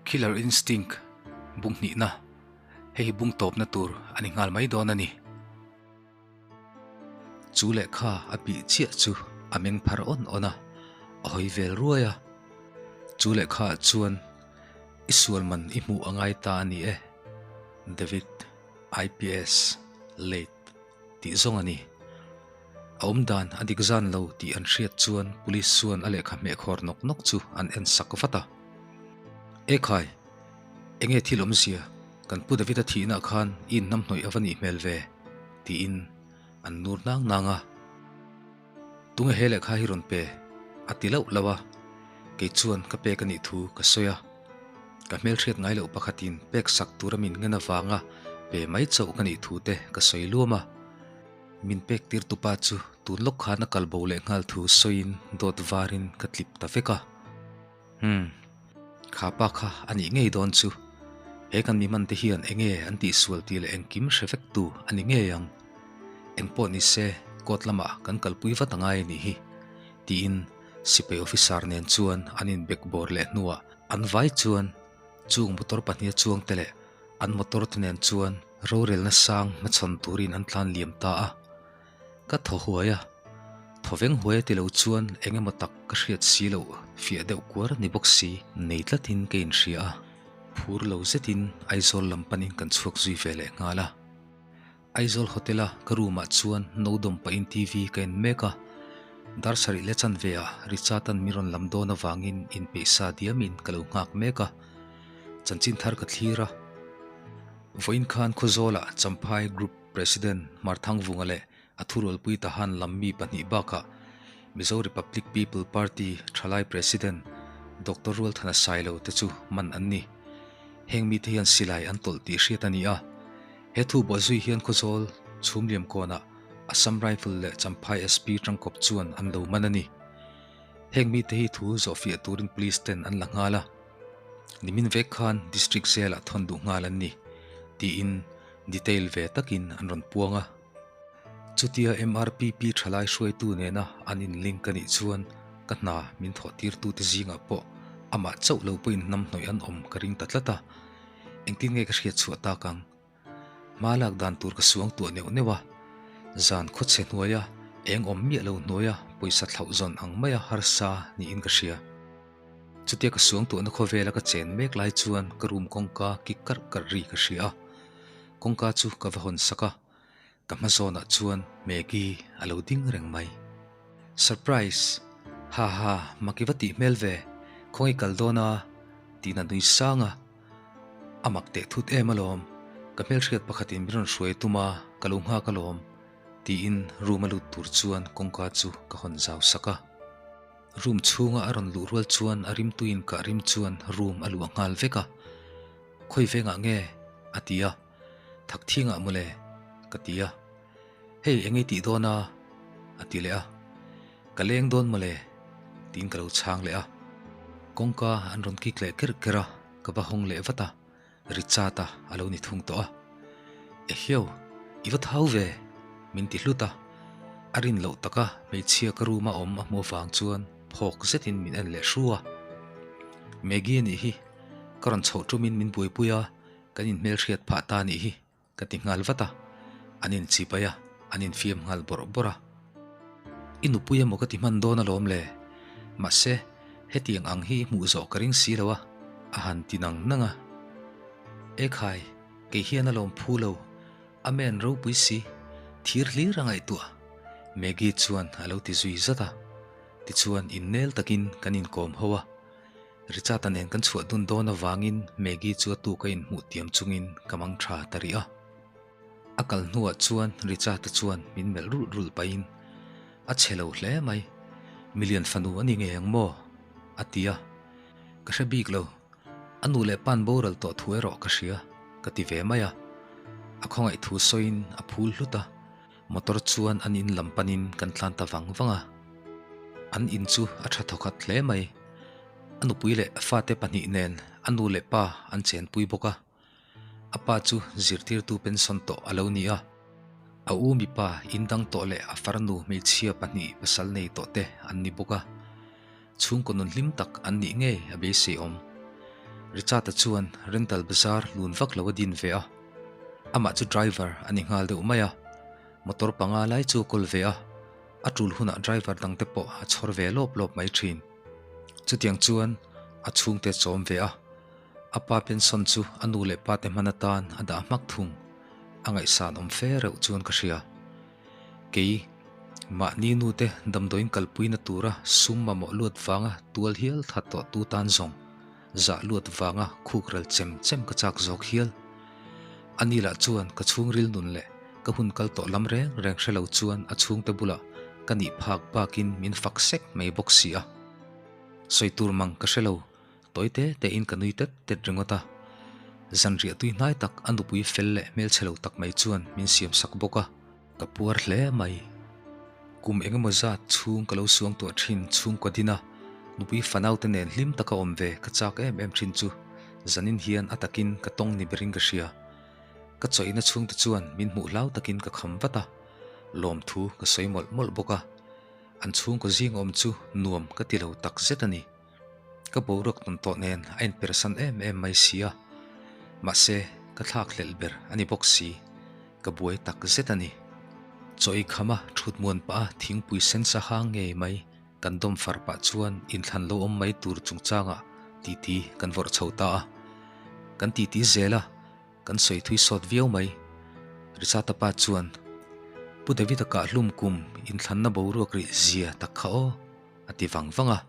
Killer Instinct bung hnihna, hei hi bung tawpna tur a ni nghal mai dawn a ni. Chu lehkha a bih chiah chu a meng phar awn awn a, a hawi vel ruai a. Chu lehkha ah chuan i sual man i hmuh a ngai ta a ni e, David, IPS, late tih zawng a ni. A awm dan a dik zan lo tih an hriat chuan police chuan a lehkha hmehkhawr nawk nawk chu an en sak vat a. Ekhai! Enge thil awmzia? Kan Pu David-a thihna khan i inhnamhnawih a va nih hmel ve? tiin an nur nang nang a. Tunge he lehkha hi rawn pe? a ti lauh lauh a. Kei chuan ka pek a nih thu ka sawi a. Ka hmelhriat ngai loh pakhatin pek sak tura min ngen avanga pe mai chauh ka nih thu te ka sawi luam a. Min pek tir tupa chu tun lawk khan a kal bo leh nghal thu sawiin dawt varin ka tlip ta vek a. Umm, kha pa kha a nih ngei dawn chu. He kan mi hman te hian enge an tihsual tih leh engkim hre vek tu a ni ngei ang. Engpawh ni se court lamah kan kalpui vat a ngai a nih hi, tiin sipai officer nen chuan an inbek bawr leh hnuah an vai chuan chung motor pahniha chuang te leh an motor te nen chuan rorelna sang hmachhawn turin an tlan liam ta a. Ka thaw huai a, thaw veng huai a ti lo chuan eng emaw tak ka hriat si loh fiah deuh kuar ni bawk si nei tlatin ka inhria a, phur lo zetin Aizawl lam panin kan chhuak zui ve leh nghal a. Aizawl hotel a ka room ah chuan no dawm pahin TV ka en mek a, dar sarih leh chanve ah Richard-a'n min rawn lam dawn avangin inpeihsa diamin ka lo nghak mek a, chanchin thar ka thlir a. Vawiin khan Khawzawlah Champhai Group President Marthangvunga leh a thurualpui Tahan lam mi pahnih bakah Mizo Republic People Party thalai President Doctor Rualthana Sailo te chu man an ni. Heng mite hian silai an tawlh tih hriat a ni a. He thu bawhzui hian Khawzawl, Chhumliamkawnah Assam Rifle leh Champhai SP tangkawp chuan an lo man a ni. Heng mite hi thu zawhfiah turin Police ten an la nghal a. Nimin vek khan District Jail-ah thawn duh nghal an ni, tiin detail ve takin an rawn puang a. Chutia MRPP thalai hruaitu nena an inlink a nih chuan ka hna min thawh tirtute zingah pawh amah chauh lo pawhin hnamhnawih an awm ka ring ta tlat a, engtin nge ka hriat chhuah tak ang? Hma lak dan tur ka suang tuah neuh neuh a, zan khawchhe hnuaia eng awm miah lo hnuaia pawisa thlauh zawn ang maia harsa niin ka hria. Chutia ka suang tuahna khawvela ka chen mek lai chuan ka room kawngka kik karh karh ri ka hria a, kawngka chu ka va hawn sak a, ka hma zawnah chuan Maggie a lo ding reng mai. Surprise! Ha ha, mak i va tih hmel ve, khawngaih i kal dawn a? tiin a nui sang a. A mak teh thut em alawm, ka hmelhriat pakhatin min rawn hruai tum a, ka lo nghak alawm, tiin room a lut tur chuan kawngka chu ka hawn zau sak a. Room chhunga a rawn luh rual chuan a rimtuiin kah rim chuan room a luah nghal vek a, Khawi vengah nge? a ti a, Thak thingah mawle, ka ti a, Hei eng i tih dawn a? a ti leh a, Ka leng dawn mawle, tiin ka lo chhang leh a. Kawngka an rawn kik leh kerh kerh a, ka va hawng leh vat a, Richard-a a lo ni thung tawh a. Ehiau, i va thau ve, min ti hlut a. A rin loh taka hmeichhia ka room-a awm a hmuh avang chuan phawk zetin min en leh hru a. Maggie a nih hi, ka rawn chhoh tumin min buaipui a, kan inhmelhriat phah ta a nih hi. Ka ti nghal vat a, an inchipai a, an infiam nghal bawrh bawrh a. I nupui emaw ka ti hman dawn alawm le, mahse hetiang ang hi hmuh zawh ka ring si lo a, a han ti nang nang a. Ekhai, kei hian alawm phu lo, Amen ropui si, thir hlir a ngaihtuah, Maggie chuan a lo ti zui zat a. Tichuan innel takin kan inkawm ho a. Richard-a nen kan chhuah dun dawn avangin Maggie chu a tuk a inhmuh tiam chungin ka mang tha ta rih a. A kal hnuah chuan Richard-a chuan min melh rulh rulh pahin, A chhe lo hle mai, milian fanu a ni ngei ang maw? a ti a. Ka hre bik lo, a nu leh pa'n boral tawh thu erawh ka hria, ka ti ve mai a. A khawngaih thu sawiin a phul hlut a. Motor chuan an in lam panin kan tlan ta vang vang a. An in chu a tha thawkhat hle mai. A nupui leh fate pahnih nen a nu leh pa an chenpui bawk a. A pa chu zirtirtu pension tawh a lo ni a. A u mipa in dang tawh leh a farnu hmeichhia pahnih pasal nei tawh te an ni bawk a. Chhungkaw nun hlim tak an nih ngei a beisei awm. Richard-a chuan rental bazar lun vak lo a din ve a, amah chu driver a ni nghal deuh mai a, motor panga lai chu a kawl ve a, a tul hunah driver dangte pawh a chhawr ve lawp lawp mai thin. Chutiang chuan a chhungte chawm ve a, a pa pension chu a nu leh pate hman atan a dah hmak thung, a ngaihsan awm fe reuh chuan ka hria. Kei, mahni nute damdawiin kalpuina tura sum mamawh luat vanga tual hial that tawh tu tan zawng, zah luat vanga khuk ral chem chem ka chak zawk hial. Ani lah chuan ka chhungril nun leh ka hun kal tawh lam reng reng hre lo chuan a chhungte bulah ka nih phak bakin min fak sek mai bawk si a. Sawi tur mang ka hre lo, Tawi te tein ka nui tet tet ringawt a, zanriah tui hnai tak a nupui fel leh hmelchhe lo tak mai chuan min siam sak bawk a, ka puar hle mai. Kum eng emaw zat chhung ka lo suang tuah thin chhungkaw din a, nupui fanau te nen hlim taka awm ve ka chak em em thin chu zanin hian a takin ka tawng ni berin ka hria. Ka chawihna chhungte chuan min hmuh hlau takin ka kham vat a, lawmthu ka sawi mawlh mawlh bawk a, an chhungkaw zing awm chu nuam ka ti lo tak zet a ni. Ka boruak tawn tawh nen a inpersan em em mai si a, mahse ka thlak hlelh ber a ni bawk si, ka buai tak zet a ni. Chaw ei khama thut muan pah a thingpui sen sa hang ngei mai kan dawm far pah chuan inthlan lo awm mai tur chungchangah titi kan vawrh chho ta a, kan titi zel a, kan sawi thui sawt viau mai. Richard-a pa chuan, Pu David-a kahhlum kum inthlanna boruak rih zia tak kha aw, a ti vang vang a.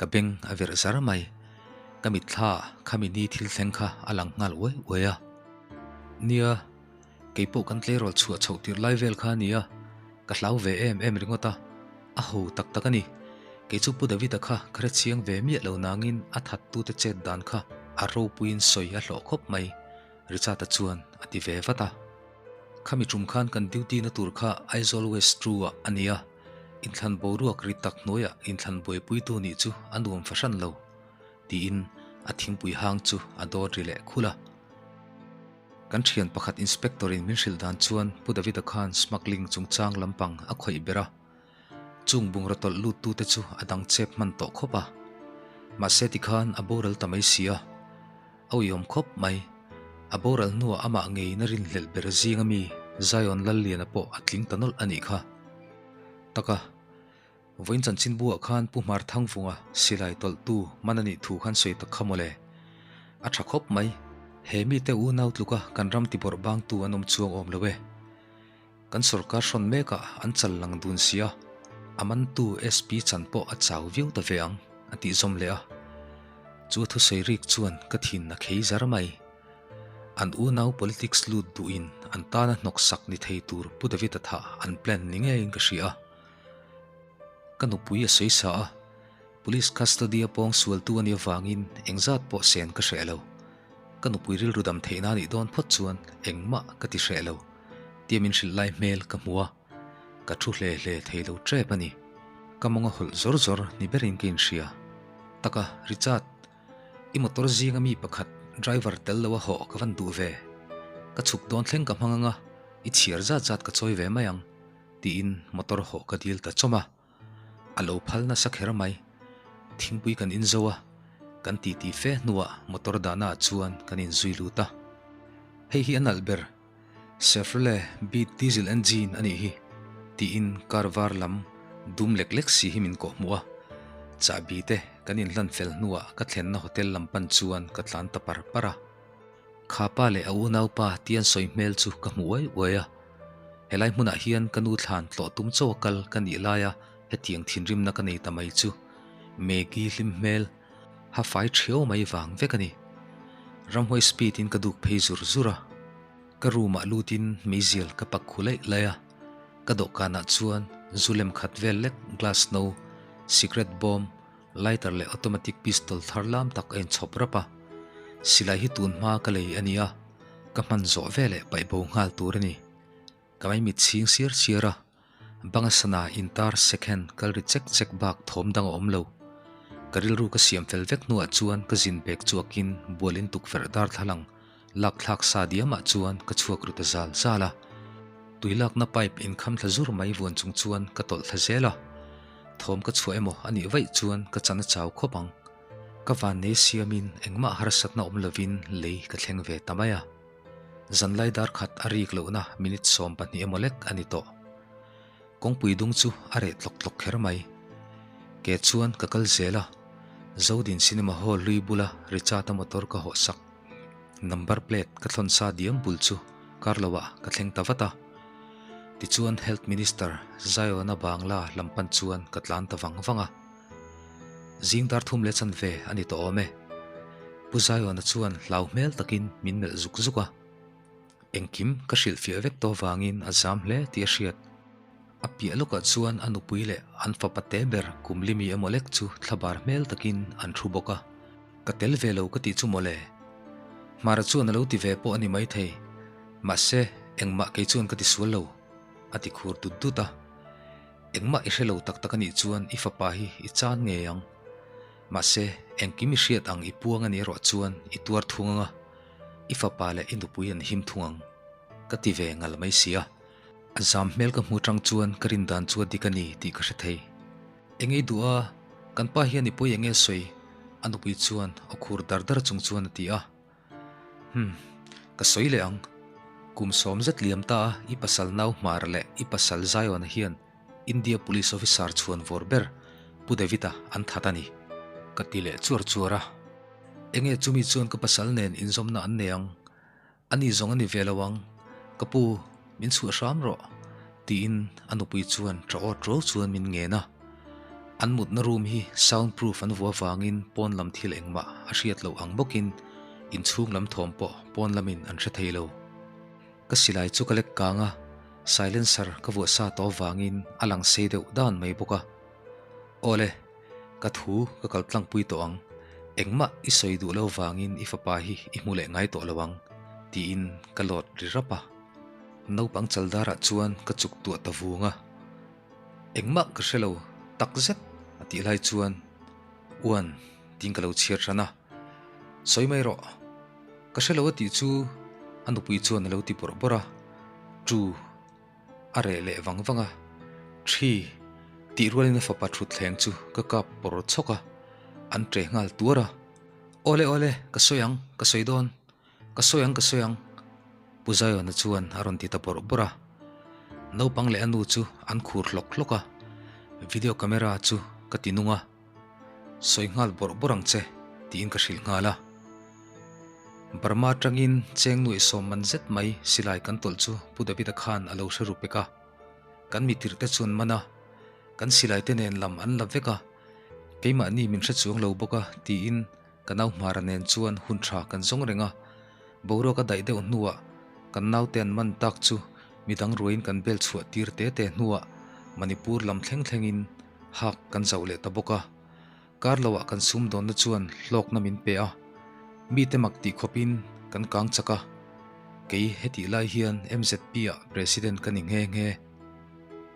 Ka beng a verh zar mai. Ka mitthla ah khami ni thil thleng kha a lang nghal uai uai a. Nia, kei pawh kan tleirawl chhuah chhoh tirh lai vel kha a nia, ka hlau ve em em ringawt a, a ho tak tak a ni. Kei chu Pu David-a kha ka hre chiang ve miah lo nangin a thattute chet dan kha a ropuiin sawi a hlawh khawp mai, Richard-a chuan a ti ve vat a. Khami tum khan kan duty na tur kha Aizawl West True ah a nia. Inthlan boruak ri tak hnuaiah inthlan buaipuitu nih chu a nuam fahran lo, tiin a thingpui hang chu a dawt ri leh khulh a. Kan thian pakhat inspector in min hrilh dan chuan Pu David-a khan smuggling chungchang lampang a khawih ber a, chung bungraw tawlh luttute chu a dang chep hman tawh khawp a. Mahse tikhan a boral ta mai si a. A uiawm khawp mai. A boral hnuah amah ngeiin a rinhlelh ber zinga mi Zion Lalliana pawh a tling ta nawlh a nih kha. Taka, vawiin chanchinbu ah khan Pu Hmar Thangvunga silai tawlhtu man a nih thu khan sawi tak kha mawle. A tha khawp mai. He mite unau tluka kan ram tibawrh bangtu an awm chuang awm lo e. Kan sorkar hrawn mekah an chal lang dun sia, a mantu SP chan pawh a chau viau ta ve ang, a tih zawm leh a. Chu a thusawi rik chuan ka thin a khei zar mai. An unau politics lut duhin an tana hnawksak ni thei tur Pu David-a thah an plan ni ngeiin ka hria a. Ka nupui a sawi sa a, police custody-a pawng sualtu a nih avangin engzat pawh sen ka hreh lo. Ka nupui rilru dam theihna a nih dawn phawt chuan engmah ka ti hreh lo. Tia min hrilh lai hmel ka hmu a, ka thu hle hle thei lo tep a ni. Ka mawng a hawlh zawr zawr ni berin ka inhria. Taka, Richard, i motor zinga mi pakhat driver tel lo a hawh ka van duh ve. Ka chhuk dawn thleng ka hmang anga, i chhiar zat zat ka chawi ve mai ang, tiin motor hawh ka dil ta chawm a. A lo phal nasa kher mai. Thingpui kan inzo a, kan titi fe hnuah motor dahnaah chuan kan inzui lut a. Hei hi a nalh ber. Chevrolet Beat diesel engine a nih hi, tiin car var lam dum lek lek si hi min kawh hmuh a. Chahbi te kan inhlan fel hnuah ka thlenna hotel lam pan chuan ka tlan ta par par a. Kha pa leh a unaupa tian sawi hmel chu ka hmu uai uai a. Helai hmunah hian ka nu thlan tlawh tum chaw a kal ka nih laia hetiang thinrimna ka nei ta mai chu Maggie hlim hmel ha fai thiau mai vang vek a ni. Ramhuai speed in ka duk phei zur zur a, ka room ah lut in meizial ka pak khu laih laih a, ka dawhkan ah chuan zu lem khat vel lek glass no, cigarette bawm, lighter leh automatic pistol thar lam tak a inchhawp rap a. Silai hi tun hma ka lei a ni a, ka hman zawh veleh paih bo nghal tur a ni. Ka maimit chhing siar siar a, banga sana intar second kal ri chek chek bak thawm dang a awm lo. Ka rilru ka siam fel vek hnuah chuan ka zin bag chuakin bualin tukverh darthlalang lak thlak sa diamah chuan ka chhuak ru ta zal zal a. Tui lakna pipe inkham thla zur mai vuan chung chuan ka tawlh thla zel a. Thawm ka chhuah emaw a nih vaih chuan ka chan a chau khawp ang. Ka vannei siamin engmah harsatna awm lovin lei ka thleng ve ta mai a. Zanlai dar khat a rik lohna minute 12 emaw lek a ni tawh. Kawngpui dung chu a reh tlawk tlawk kher mai. Ke chuan ka kal zel a, Zodin Cinema Hall hlui bula Richard-a motor ka hawh sak. Number plate ka thlawn sa diam bul chu kar loah ka thleng ta vat a. Tichuan Health Minister Zion-a Bangla lam pan chuan ka tlan ta vang vang a. Zing dar thum leh chanve a ni tawh awm e. Pu Zion-a chuan hlau hmel takin min melh zuk zuk a. Engkim ka hrilhfiah vek tawh vangin a zam hle tih a hriat. A piah lawkah chuan a nupui leh an fapa te ber kum limi emaw lek chu thlabar hmel takin an thu bawk a. Ka tel ve lo ka tih chu mawle. Hmara chuan a lo ti ve pawh a ni maithei. Mahse, engmah kei chuan ka ti sual lo, a ti khur dut dut a. Engmah i hre lo tak tak a nih chuan i fapa hi i chan ngei ang. Mahse, engkim i hriat ang i puang a nih erawh chuan i tuar thung ang a, i fapa leh i nupui an him thung ang, ka ti ve ngal mai si a. A zam hmel ka hmu tang chuan ka rin dan chu a dik a ni tih ka hre thei. Eng ei duh a, kan pa hian i pawi eng nge sawi? A nupui chuan aw khur dar dar chung chuan a ti a. Humm, ka sawi leh ang. Kum sawm zet liam ta a, i pasal nau Hmar leh i pasal Zion-a hian India Police Officer chhuan vawr ber Pu David-a an that a ni. Ka ti leh chuar chuar a. Enge chumi chuan ka pasal nen inzawmna an nei ang? A ni zawng a ni ve lo ang, ka pu, min chhuah hram rawh, tiin a nupui chuan ṭah awt ruau chuan min ngen a. An mutna room hi sound proof an vuah avangin pawn lam thil engmah a hriat loh ang bawkin inchhung lam thawm pawh pawn lamin an hre thei lo. Ka silai chu ka lek kang a, silencer ka vuah sa tawh avangin a lang sei deuh dan mai bawk a. Awle, ka thu ka kal tlangpui tawh ang, engmah i sawi duh lo vangin i fapa hi i hmu leh ngai tawh lo ang, tiin ka lawt ri rap a. Naupang chaldarah chuan ka chuk tuah ta vung a, engmah ka hre lo tak zet a tih lai chuan Uan tiin ka lo chhiar hran a, sawi mai rawh, ka hre lo a tih chu a nupui chuan a lo ti bawrh bawrh a, Chu. A reh leh vang vang a, Ṭhi, tih rualin a fapa ṭhutthleng chu ka kap pawr chhawk a, an ṭe nghal tuar a. Awle awle, ka sawi ang, ka sawi dawn, ka sawi ang ka sawi ang, Pu Zion-a chuan a rawn ti ta bawrh bawrh a. Naupang leh a nu chu an khur hlawk hlawk a, video camera chu ka ti nung a, Sawi nghal bawrh bawrh ang che, tiin ka hrilh nghal a. Burma atangin cheng nuaih sawm man zet mai silai kan tawlh chu Pu David-a khan a lo hre ru pek a. Kan mitirh te chuan man a, kan silai te nen lam an la vek a, keimahni min hre chuang lo bawk a, tiin ka nau Hmara nen chuan hun tha kan zawng reng a. Boruak a daih deuh hnuah kan naute an man tak chu midang ruaiin kan bel chhuah tir te te hnuah Manipur lam thleng thlengin hak kan zauh leh ta bawk a. Kar loah kan sumdawnna chuan hlawkna min pe a, mite mak tih khawpin kan kang chak a. Kei hetih lai hian MZP ah President ka ni nghe nghe.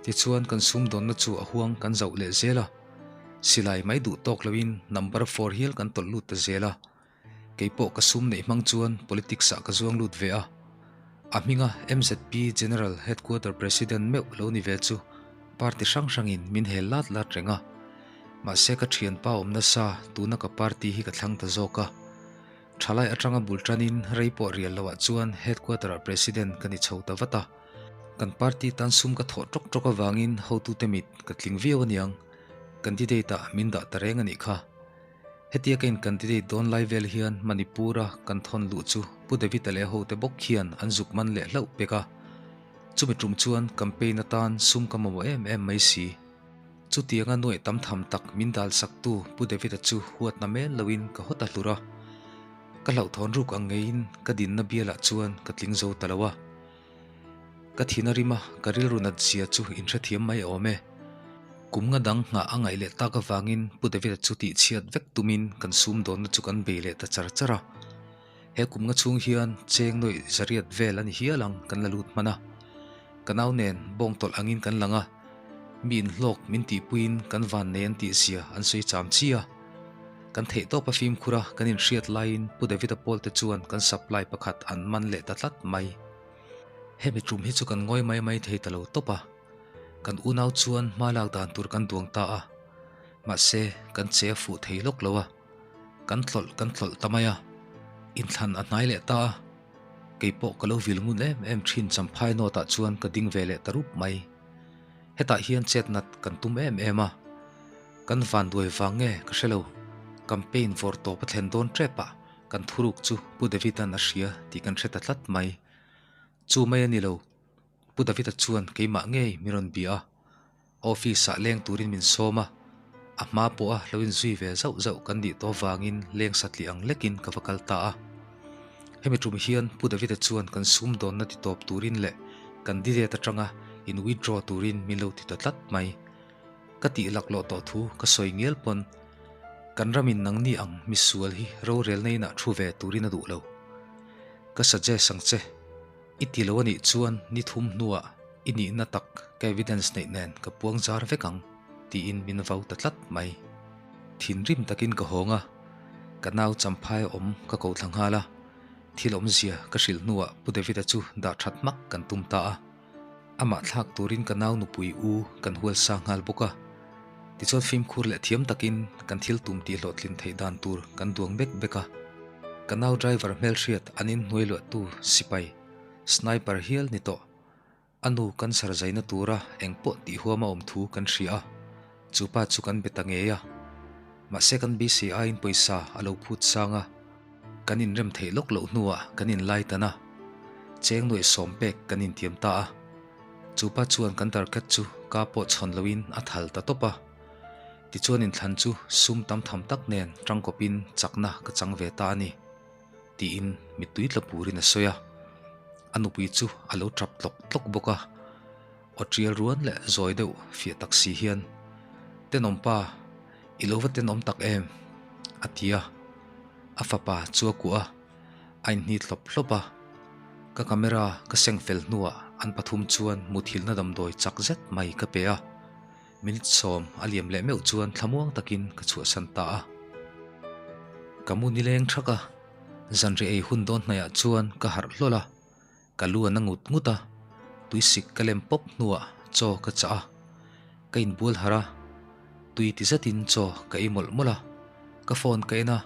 Tichuan kan sumdawnna chu a huang kan zauh leh zel a, silai mai duh tawk loin number four hial kan tawlh lut ta zel a. Kei pawh ka sum neih hmang chuan politics ah ka zuang lut ve a. A hminga MZP General Headquarter President meuh lo ni ve chu party hrang hrangin min hel lat lat reng a. Mahse ka thianpa awm nasa tuna ka party hi ka thlang ta zawk a. Thalai atanga bul tanin rei pawh rial loah chuan Headquarter ah President ka ni chho ta vat a. Kan party tan sum ka thawh tawk tawk avangin hotute mit ka tling viau aniang. Candidate ah min dah ta reng a nih kha. Hetia ka in-candidate dawn lai vel hian Manipur-a kan thawn luh chu Pu David-a leh hote bawk hian an zuk man leh hlauh pek a. Chumi tum chuan campaign atan sum ka mamawh em em mai si. Chutianga nuaih tam tham tak min dal saktu Pu David-a chu huatna mel loin ka haw ta hlur a. Ka hlauhthawn ruk ang ngeiin ka dinna bialah chuan ka tling zo ta lo a. Ka thin a rim a, ka rilru nat zia chu inhrethiam mai awm e. Kum nga dang nghah a ngaih leh tak avangin Pu David-a chu tihchhiat vek tumin kan sum dawnna chu kan bei leh ta char char a. He kum nga chhung hian cheng nuaih zariat vel a ni hial ang kan la lut hman a. Ka nau nen bawng tawlh angin kan lang a, mi inhlawk min tihpuiin kan van nei an tih zia an sawi cham chi a. Kan theihtawp a fimkhur a, kan inhriat laiin Pu David-a pawlte chuan kan supply pakhat an man leh ta tlat mai. Hemi tum hi chu kan ngawi mai mai thei ta lo tawp a, kan unau chuan hma lak dan tur kan duang ta a, mahse kan che a fuh thei lawk lo a. Kan tlawlh kan tlawlh ta mai a, inthlan a hnai leh ta a. Kei pawh ka lo vil ngun em em thin Champhai North ah chuan ka ding ve leh ta rup mai. Hetah hian chet nat kan tum em em a. Kan vanduai vang nge ka hre lo, campaign vawr tawp a thlen dawn tep ah kan thuruk chu Pu David-a'n a hria tih kan hre ta tlat mai. Chu mai a ni lo, Pu David-a chuan keimah ngei min rawn bia a, office ah leng turin min sawm a, a hma pawha lo inzui ve zauh zauh kan nih tawh avangin leng satliah ang lekin ka va kal ta a. Hemi tum hian Pu David-a chuan kan sumdawnna ti tawp turin leh candidate atanga in withdraw turin min lo ti ta tlat mai. Ka tih laklawh tawh thu ka sawi ngial pawn kan ramin nangni ang misual hi rorelna inah thu ve turin a duh lo. Ka suggest ang che. I ti lo anih chuan ni thum hnuah i nihna tak ka evidence neih nen ka puang zar vek ang tiin min vau ta tlat mai. Thinrim takin ka hawng a, ka nau champhai a awm ka ko thla nghal a, thil awmzia ka hrilh hnuah Pu David-a chu dah that hmak kan tum ta a. Amah thlak turin ka nau nupui u kan hual sa nghal bawk a. Tichuan fimkhur leh thiam takin kan thil tum tih hlawhtlin theih dan tur kan duang bek bek a. Ka nau driver hmelhriat an inhnuai luahtu sipai, sniper hial ni tawh. A nu cancer zaina tura engpawh tih huam a awm thu kan hria a, chu pa chu kan be ta ngei a. Mahse kan BCI-in pawisa a lo phut sang a. Kan inrem theih lawk loh hnuah kan inlai tan a, cheng nuaih sawm pek kan intiam ta a. Chu pa chuan kan target chu ka pawh chhawn loin a thal ta tawp a. Tichuan inthlan chu sum tam tham tak nen tangkawpin chakna ka chang ve ta a ni, tiin mittui tla purin a sawi a. A nupui chu a lo tap tlawk tlawk bawk a. Aw tial ruan leh zawi deuh fiah tak si hian, Tenawm pa, i lo va tenawm tak em? a ti a. A fapa chu a kuah a, a inhni hlawp hlawp a. Ka camera ka seng fel hnuah an pathum chuan muthilhna damdawi chak zet mai ka pe a. Minute sawm a liam leh meuh chuan thlamuang takin ka chhuahsan ta a. Ka mu nileng thak a, zanriah ei hun dawn hnaihah chuan ka harh hlawl a. Ka lu a na ngut ngut a, tuisik ka lem pawp hnuah chaw ka chah a, ka inbual harh a, tui ti zetin chaw ka ei mawlh mawlh a, ka phone ka en a,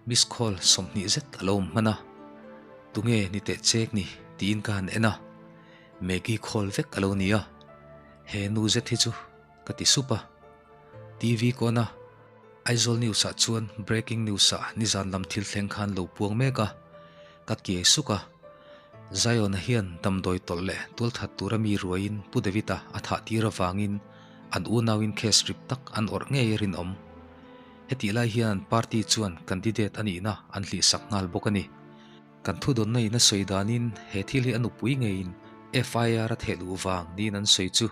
miss call 20 zet a lo awm hman a, tunge ni teh chek ni tiin ka han en a, Maggie call vek a lo ni a, he nu zet hi chu ka ti sup a, TV kawn a. Aizawl News ah chuan breaking news ah nizan lam thil thleng khan lo puang mek a, ka kiai suk a. Zion-a hian damdawi tawlh leh tualthat tura mi ruaiin Pu David-a a thah tir avangin an unauin case rip tak an awrh ngei a rinawm. Hetih lai hian an party chuan candidate a nihna an hlihsak nghal bawk a ni. Kan thudawnna in a sawi danin he thil hi a nupui ngeiin FIR a theh luh vang niin an sawi chu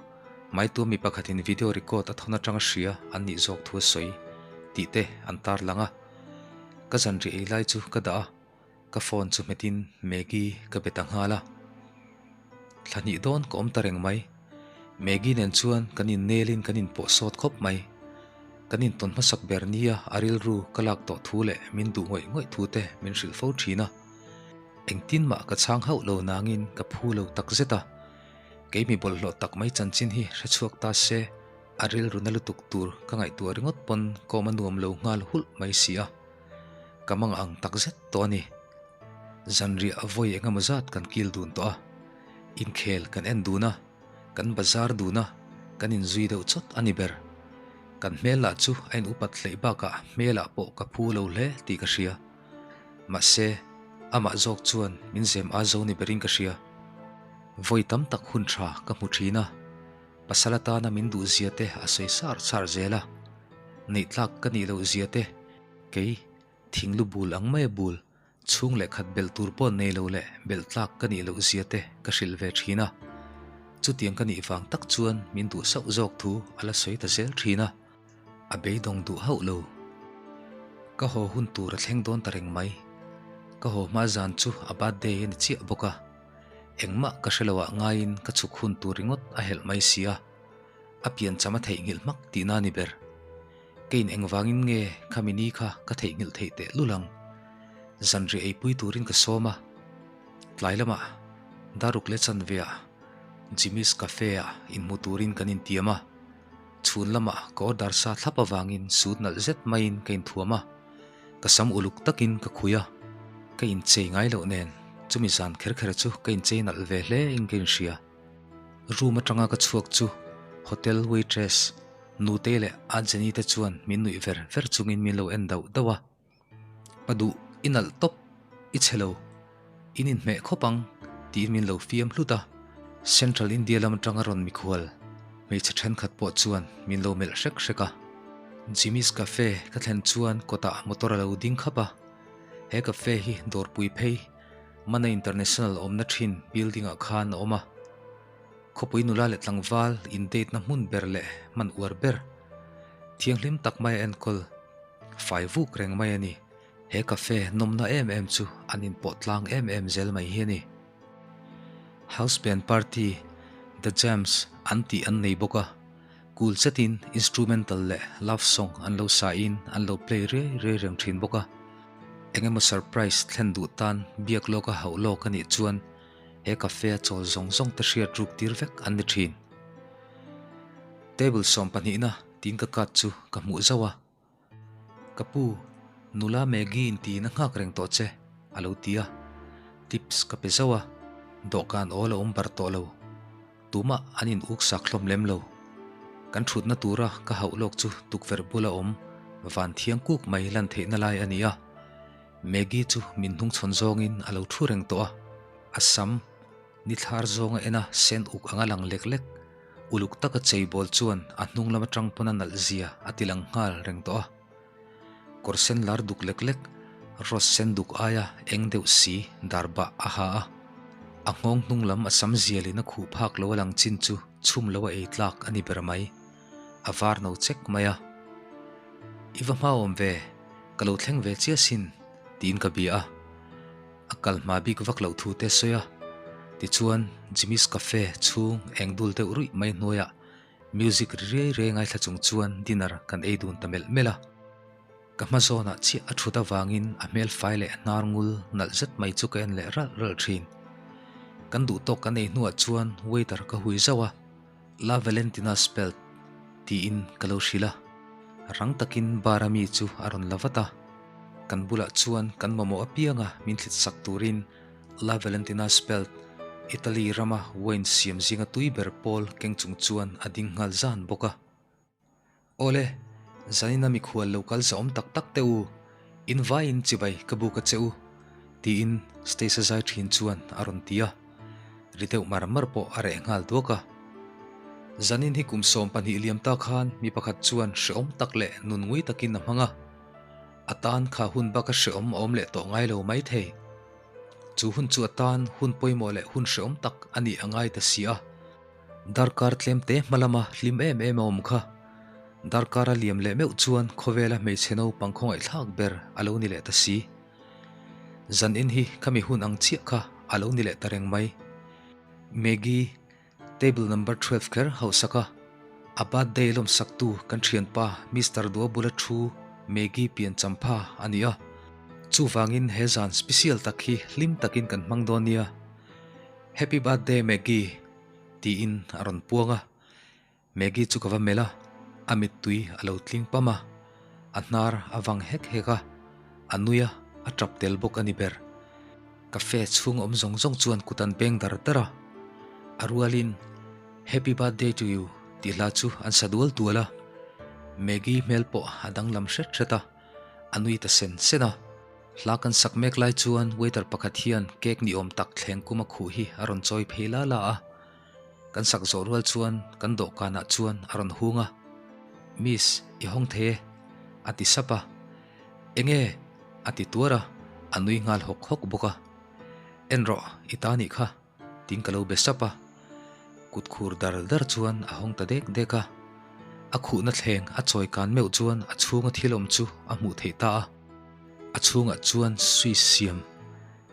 Maitua mi pakhatin video record a thawn atanga hria an nih zawk thu a sawi tih te an tarlang a. Ka zanriah ei lai chu ka dah a, ka phone chu hmetin Maggie ka be ta nghal a. Thla hnih dawn ka awm ta reng mai. Maggie nen chuan kan innelin kan inpawh sawt khawp mai. Kan intawn hmasak ber nia a rilru ka lak tawh thu leh min duh ngawih ngawih thu te min hrilh fo thin a. Engtin mah ka chhang hauh lo nangin ka phu lo tak zet a. Kei mi bawlhhlawh tak mai chanchin hi hre chhuak ta se, a rilru na lutuk tur ka ngaihtuah ringawt pawn kawm a nuam lo nghal hulh mai si a. Ka mang ang tak zet tawh a ni. Zanriah a vawi eng emaw zat kan kil dun tawh a, inkhel kan en dun a, kan bazar dun a, kan inzui deuh chawt a ni ber. Kan hmel lah chu a in upat hleih bakah hmelah pawh ka phu lo hle tih ka hria. Mahse, amah zawk chuan min zem a zo ni berin ka hria. Vawi tam tak hun tha ka hmu thin a, pasal atana min duh zia te a sawi sar sar zel a, neih tlak ka nih loh zia te, kei thinglu bul ang maia bul chhung leh khat belh tur pawh nei lo leh belh tlak ka nih loh zia te ka hrilh ve thin a. Chutiang ka nih vang tak chuan min duh sauh zawk thu a la sawi ta zel thin a. A beidawng duh hauh lo. Ka haw hun tur a thleng dawn ta reng mai. Ka haw hma zan chu a birthday a ni chiah bawk a. Engmah ka hre loah ngaiin ka chhuk hun tur ringawt a helh mai si a. A piancham a theihnghilh hmak tihna a ni ber. Keiin engvangin nge khami ni kha ka theihnghilh theih teh lul ang. Zanriah eipui turin ka sawm a. Tlai lamah Daruk leh Chanveah Jimmy's Cafe-ah inhmu turin kan intiam a. Chhun lamah ka order sa thlap avangin suit nalh zet maiin ka inthuam a. Ka sam uluk takin ka khui a, ka inchei ngai loh nen chumi zan kher kher chu ka inchei nalh ve hle in ka inhria. Room atanga ka chhuak chu hotel waitress Nutei leh a Jenny te chuan min nuih ver ver chungin min lo en dauh dauh a. Pa duh, i nalh tawp, i chhe lo, in inhmeh khawp ang tiin min lo fiam hlut a. Central India lam atanga rawn mikhual hmeichhe thenkhat pawh chuan min lo melh hrek hrek a. Jimmy's Cafe ka thlen chuan kawtah motor a lo ding khap a. He cafe hi dawrpui phei Mana International awmna thin building ah khan a awm a. Khawpui nula leh tlangval in date na hmun ber leh hman uar ber thianghlim tak mai a enkawl fai vuk reng mai a ni. He cafe nawmna em em chu an inpawh tlang em em zel mai hi a ni. House band party The Jams an tih an nei bawk a, cool zetin instrumental leh love song an lo sa in an lo play riai riai reng thin bawk a. Eng emaw surprise thlen duh tan biak lawk a hauh lawk a nih chuan he cafe a chawl zawng zawng te hriat ruk tir vek an ni thin. Table sawm pahnihna tiin ka card chu ka hmuh zauh a. Ka pu, nula Maggie in tiin a nghak reng tawh che, a lo ti a. Tips ka pe zauh a, dawhkan awl a awm bar tawh lo. Tumah an in uk sak hlawm lem lo. Kan thutna tura ka hauh lawk chu tukverh bula awm van thiang kuk mai lan theihna lai a ni a. Maggie chu min hnungchhawn zawngin a lo thu reng tawh a, a sam ni thlar zawnga en a sen uk anga lang lek lek. Uluk taka cheibawl chuan a hnung lam atang pawn a nalh zia a ti lang nghal reng tawh a. Kawr sen lar duk lek lek, rose sen duk aia eng deuh si dar bah a ha a. A nghawng hnung lam a sam zialin a khuh phak lo a lang chin chu chhum lo a ei tlak a ni ber mai. A var no chek mai a. I va hmaawm ve, ka lo thleng ve chiah sin, tiin ka bia a. A kal hma bik vak loh thu te sawi a. Tichuan, Jimmy's Cafe chhung eng dul deuh ruih mai hnuaiah music ri riai riai ngaithla chung chuan dinner kan ei dun ta melh melh a. Ka hma zawnah chiah a thut avangin a hmel fai leh hnar ngul nalh zet mai chu ka en leh ralh ralh thin. Kan duh tawk kan ei hnuah chuan waiter ka hui zauh a. La Valentina spelled tiin ka lo hrilh a, rang takin bar a mi chu a rawn la vat a. Kan bulah chuan kan mamawh apianga min thlit sak turin La Valentina spelled Italy rama wine siam zinga tui ber pawl keng chung chuan a ding nghal zan bawk a. Awle, zanina mikhual lo kal zahawm tak tak teh u, in vaiin chibai ka buk a che u, tiin stage a zai thin chuan a rawn ti a, ri deuh mar mar pawh a reh nghal duak a. Zanin hi kum 12 liam ta khan mi pakhat chuan hrehawm tak leh nun ngui takin a hmang a, a tan kha hun bak a hrehawm a awm leh tawh ngai lo maithei. Chu hun chu a tan hun pawimawh leh hun hrehawm tak a nih a ngai ta si a. Darkar tlem te hma lama hlim em em a awm kha. Darkar a liam leh meuh chuan khawvela hmeichhe naupang khawngaihthlak ber a lo ni leh ta si. Zan in hi khami hun ang chiah kha a lo ni leh ta reng mai. Maggie, table number 12 kher hauhsak a, a birthday lawmsaktu kan thianpa Mister Dua bula thu Maggie pian champha a ni a. Chuvangin he zan special tak hi hlim takin kan hmang dawn nia. Happy birthday Maggie tiin a rawn puang a, Maggie chu ka va melh a, a mittui a lo tling pam a, a hnar a vang hek hek a, a nui a, a tap tel bawk a ni ber. Cafe chhung awm zawng zawng chuan kut an beng dar dar a, a rualin Happy birthday to you tih hla chu an sa dual dual a, Maggie hmel pawh a danglam hret hret a, a nui ta sen sen a. Hla kan sak mek lai chuan waiter pakhat hian cake ni awm tak thleng kum a khuh hi a rawn chawi phei la la a. Kan sak zawh rual chuan kan dawhkanah chuan a rawn hung a. Miss, i hawng thei e, a ti sap a. Enge? a ti tuar a, a nui nghal hawk hawk bawk a. En rawh, i ta nih kha. Tiin ka lo be sap a, kut khur dar dar chuan a hawng ta dek dek a. A khuhna thleng a chawi kan meuh chuan a chhunga thil awm chu a hmuh theih ta a. A chhungah chuan Swiss siam,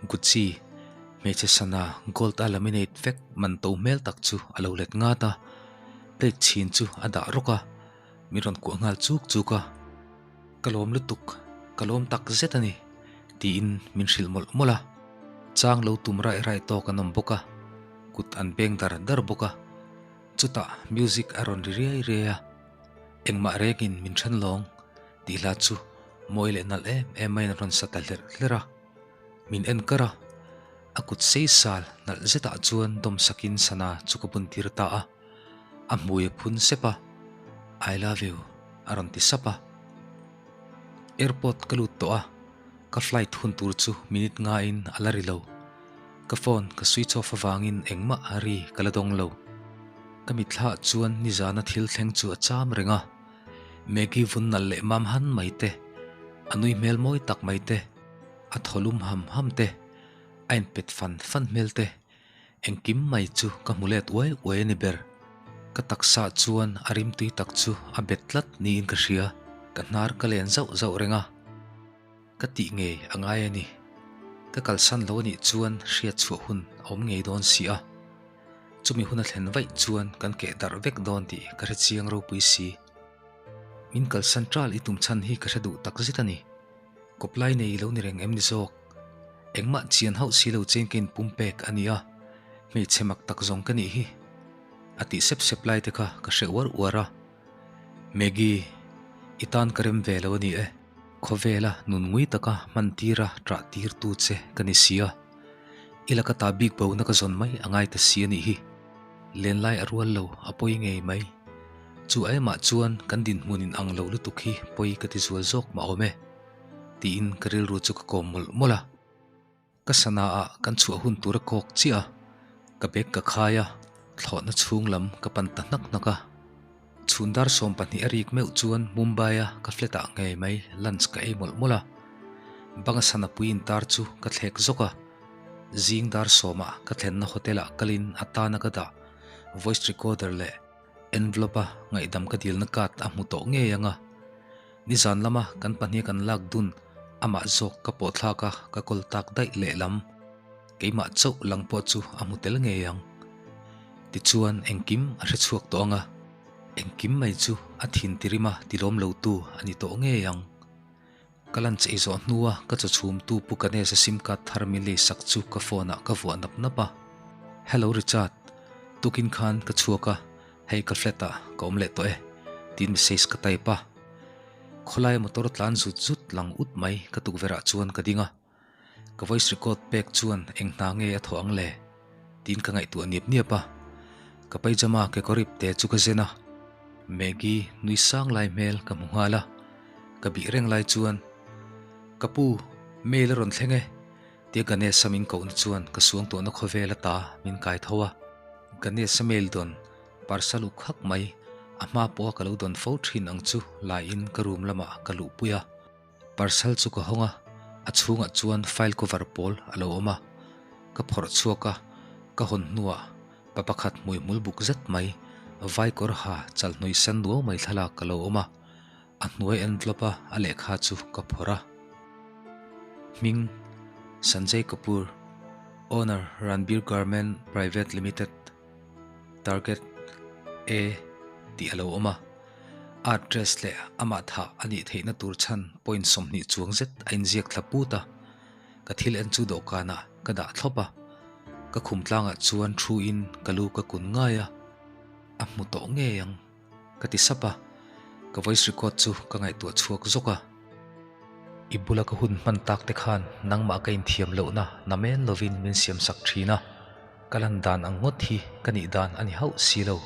Gucci, hmeichhe sana gold a laminate vek man to hmel tak chu a lo let ngat a. Plate chhin chu a dah rawk a, min rawn kuah nghal chuk chuk a. Ka lawm lutuk, ka lawm tak zet a ni, tiin min hrilh mawlh mawlh a. Chang lo tum raih raih tawk an awm bawk a, kut an beng dar dar bawk a. Chutah music a rawn ri riai riai a, Engmah rengin min then lawng tih hla chu Mawi leh nalh em em maiin a rawn sa ta hlerh hlerh a. Min en kar a, a kut sei sal nalh zetah chuan dawm sakin sana chu ka bun tir ta a. A hmui a phun sep a, I love you a rawn ti sap a. Airport ka lut tawh a, ka flight hun tur chu minute ngaiin a la ri lo. Ka phone ka switch off avangin engmah a ri ka la dawng lo. Ka mitthla chuan nizana thil thleng chu a cham reng a. Maggie vun nalh leh mam han mai te, a nui hmel mawi tak mai te, a thaw lum ham ham te, a inpet fan fan hmel te, engkim mai chu ka hmu let uai uai a ni ber. Ka taksa chuan a rimtui tak chu a bet tlat niin ka hria, ka hnar ka len zauh zauh reng a. Ka tih ngei a ngai a ni. Ka kalsan lo a nih chuan hriat chhuah hun a awm ngei dawn si a. Chumi hun a thlen vaih chuan kan keh darh vek dawn tih ka hre chiang ropui si. Min kalsan ṭal i tum chhan hi ka hre duh tak zet a ni. Kawplai nei lo ni reng em ni zawk? Engmah chian hauh si lo chen ka inpum pek a ni a, hmeichhe mak tak zawng ka nih hi. A tih sep sep lai te kha ka hre uar uar a. Maggie, i tan ka rem ve lo a ni e. Khawvela nun ngui taka hman tira ṭah tirtu che ka ni si a. I laka ta bik bona ka zawn mai a ngai ta si a nih hi. Lenlai a rual lo, a pawi ngei mai. Chu aimah chuan kan dinhmun in ang lo lutuk hi pawi ka ti zual zawk mah awm e, tiin ka rilru chu ka kawm mawlh mawlh a. Ka sana ah kan chhuah hun tur a kawk chiah a, ka bag ka khai a, thlawhna chhung lam ka pan ta hnak hnak a. Chhun dar 12 a rik meuh chuan Mumbai a ka flat ah ngei mai lunch ka ei mawlh mawlh a. Banga sana pui intar chu ka thlek zawk a. Zing dar sawm ah ka thlenna hotel ah kalin a tana ka dah voice recorder leh envelope a ngaihdam ka dilna card a hmu tawh ngei ang a. Nizan lama kan pahnih kan lak dun amah zawk ka pawh thlak a ka kawl tak daih lehlam. Keimah chauh lang pawh chu a hmu tel ngei ang. Tichuan engkim a hre chhuak tawh ang a, engkim mai chu a thin tirima tilawm lo tu a ni tawh ngei ang. Ka lunch ei zawh hnua ka chaw chhumtu Pu Ganesh-a sim card thar min lei sak chu ka phone ah ka vuah nap nap a. Hello Richard, tukin khan ka chhuak a, hei ka flat ah ka awm leh tawh e, tiin message ka type a. Khawlaia motor tlan zut zut lang ut mai ka tukverh ah chuan ka ding a. Ka voice record pek chuan eng hna nge a thawh ang le? Tiin ka ngaihtuah niap niap a. Ka paijama kekawr ip te chu ka zen a. Maggie nui sang lai hmel ka hmu nghal a. Ka bih reng lai chuan, Ka pu, mail a rawn thleng e, tia Ganesh-a min kohna chuan ka suangtuahna khawvel ata min kai tho a. Ganesh-a mail dawn parcel uk hak mai, a hma pawha ka lo dawn fo thin ang chu laiin ka room lamah ka luhpui a. Parcel chu ka hawng a, a chhungah chuan file cover pawl a lo awm a. Ka phawrh chhuak a, ka hawn hnuah pa pakhat hmuihmul buk zet mai, vai kawr ha chal hnawih sen nuau mai thlalak a lo awm a, a hnuai envelope a a lehkha chu ka phawrh a. Hming, Sanjay Kapoor, Owner, Ranbir Garment Private Limited, Target, A tih a lo awm a. Address leh amah thah a nih theihna tur chhan point 20 chuang zet a inziak thla put a, ka thil en chu dawhkanah ka dah thlawp a, ka khum tlangah chuan thu in ka lu ka kun ngai a, a hmu tawh ngei ang ka ti sap a, ka voice record chu ka ngaihtuah chhuak zawk a. I bula ka hun hman tak te khan nangmah ka inthiam lohna namen lovin min siamsak thin a, ka lan dan ang ngawt hi ka nih dan a ni hauh si lo.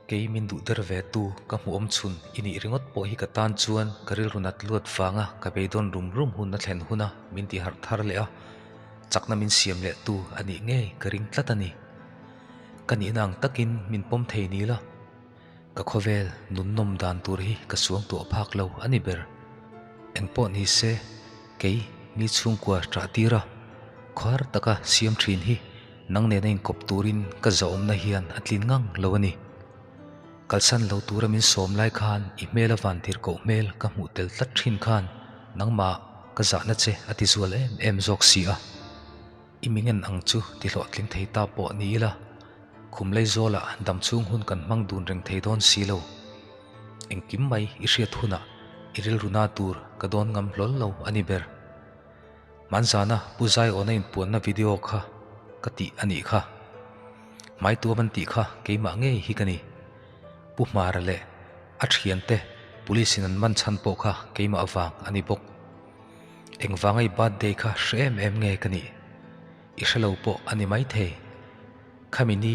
Kei min duh der ve tu ka hmuh awm chhun i nih ringawt pawh hi ka tan chuan ka rilru nat luat vanga ka beidawn rum rum hun a thlen huna min ti harh thar leh a, chakna min siam leh tu a nih ngei ka ring tlat a ni. Ka nihna ang takin min pawm thei ni la, ka khawvel nun nawm dan tur hi ka suang tuah phak lo a ni ber. Engpawh ni se, kei mi chhungkua ṭah tir a, khuar taka siam ṭhin hi Nang nena inkawp turin ka zahawmna hian a tlin ngang lo a ni. Kalsan lo tura min sawm lai khan i hmel a van tir koh hmel ka hmuh tel tlat thin khan nangmah ka zahna che a ti zual em em zawk si a. I mi ngen ang chu ti hlawhtling thei ta pawh ni ila, khum lei zawlah dam chhung hun kan hmang dun reng thei dawn si lo. Engkim mai i hriat hunah i rilru na tur ka dawn ngam hlawl lo a ni ber. Hmanzana Pu Zaiawna inpuanna video kha ka tih a nih kha. Hmaituam an tih kha keimah ngei hi ka ni. Pu Hmara leh a thiante Police in an man chhan pawh kha keimah vang a ni bawk. Engvanga i birthday kha hre em em nge ka nih? I hrelo pawh a ni maithei. Khami ni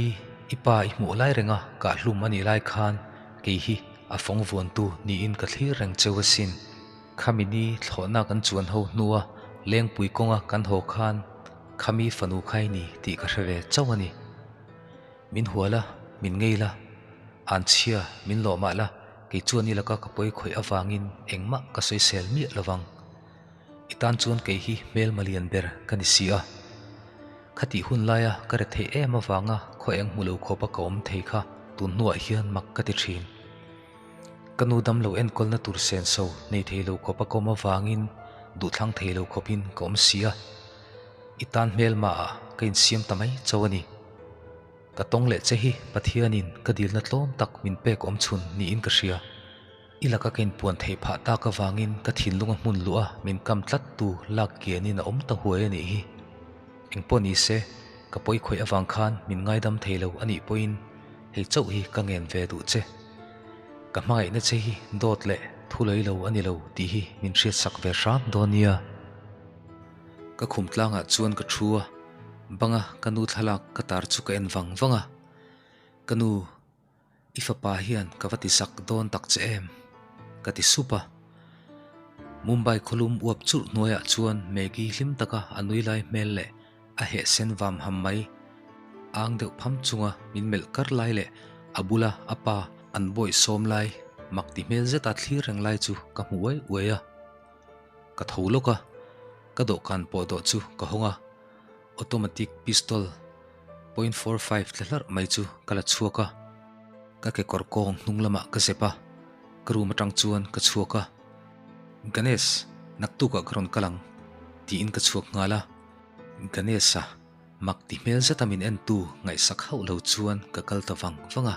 i pa i hmuh lai renga kahhlum a nih lai khan kei hi a fawng vuantu niin ka thlir reng cheu asin. Khami ni thlawhna kan chuan ho hnua lengpui kawnga kan haw khan khami fanu kha i ni tih ka hre ve chauh a ni. Min hual a, min ngei la, an chhia min lawh mah la, kei chuan i laka ka pawi khawih avangin engmah ka sawisel miah lovang. I tan chuan kei hi hmelma lian ber ka ni si a. Khatih hun laia ka re theih em avanga khaw eng hmu lo khawpa ka awm thei kha tun hnuah hian mak ka ti thin. Ka nu dam lo enkawlna tur senso nei thei lo khawpa ka awm avangin duhthlang thei lo khawpin ka awm si a. I tan hmelma ah ka insiam ta mai chauh a ni. Ka tawng leh che hi Pathianin ka dilna tlawm tak min pek awm chhun niin ka hria. I laka ka inpuan theih phah tak avangin ka thinlunga hmun luh a min kam tlat tu lak kianin a awm ta huai a nih hi. Engpawh ni se, ka pawi khawih avang khan min ngaidam thei lo a nih pawhin hei chauh hi ka ngen ve duh che. Ka hmangaihna che hi dawt leh thu lei lo a ni lo tih hi min hriatsak ve hram dawn nia. Ka khum tlangah chuan ka thu a, banga ka nu thlalak ka tar chu ka en vang vang a. Ka nu, i fapa hian ka va ti sak dawn tak che em? Ka ti sup a. Mumbai khawlum uap churh hnuaiah chuan Maggie hlim taka a nui lai hmel leh a heh sen vam ham mai. Ang deuh pham chunga min melh kar lai leh a bula a pa an bawih sawm lai mak ti hmel zeta thlir reng lai chu ka hmu uai uai a. Ka tho lawk a, ka dawhkan pawh dawh chu ka hawng a, automatic pistol point 45 tla hlarh mai chu ka la chhuak a, ka kekawr kawng hnung lamah ka zep a, ka room atang chuan ka chhuak a, Ganesh, naktukah ka rawn kal ang, tiin ka chhuak nghal a, Ganesh-a mak ti hmel zeta min entu ngaihsak hauh lo chuan ka kal ta vang vang a.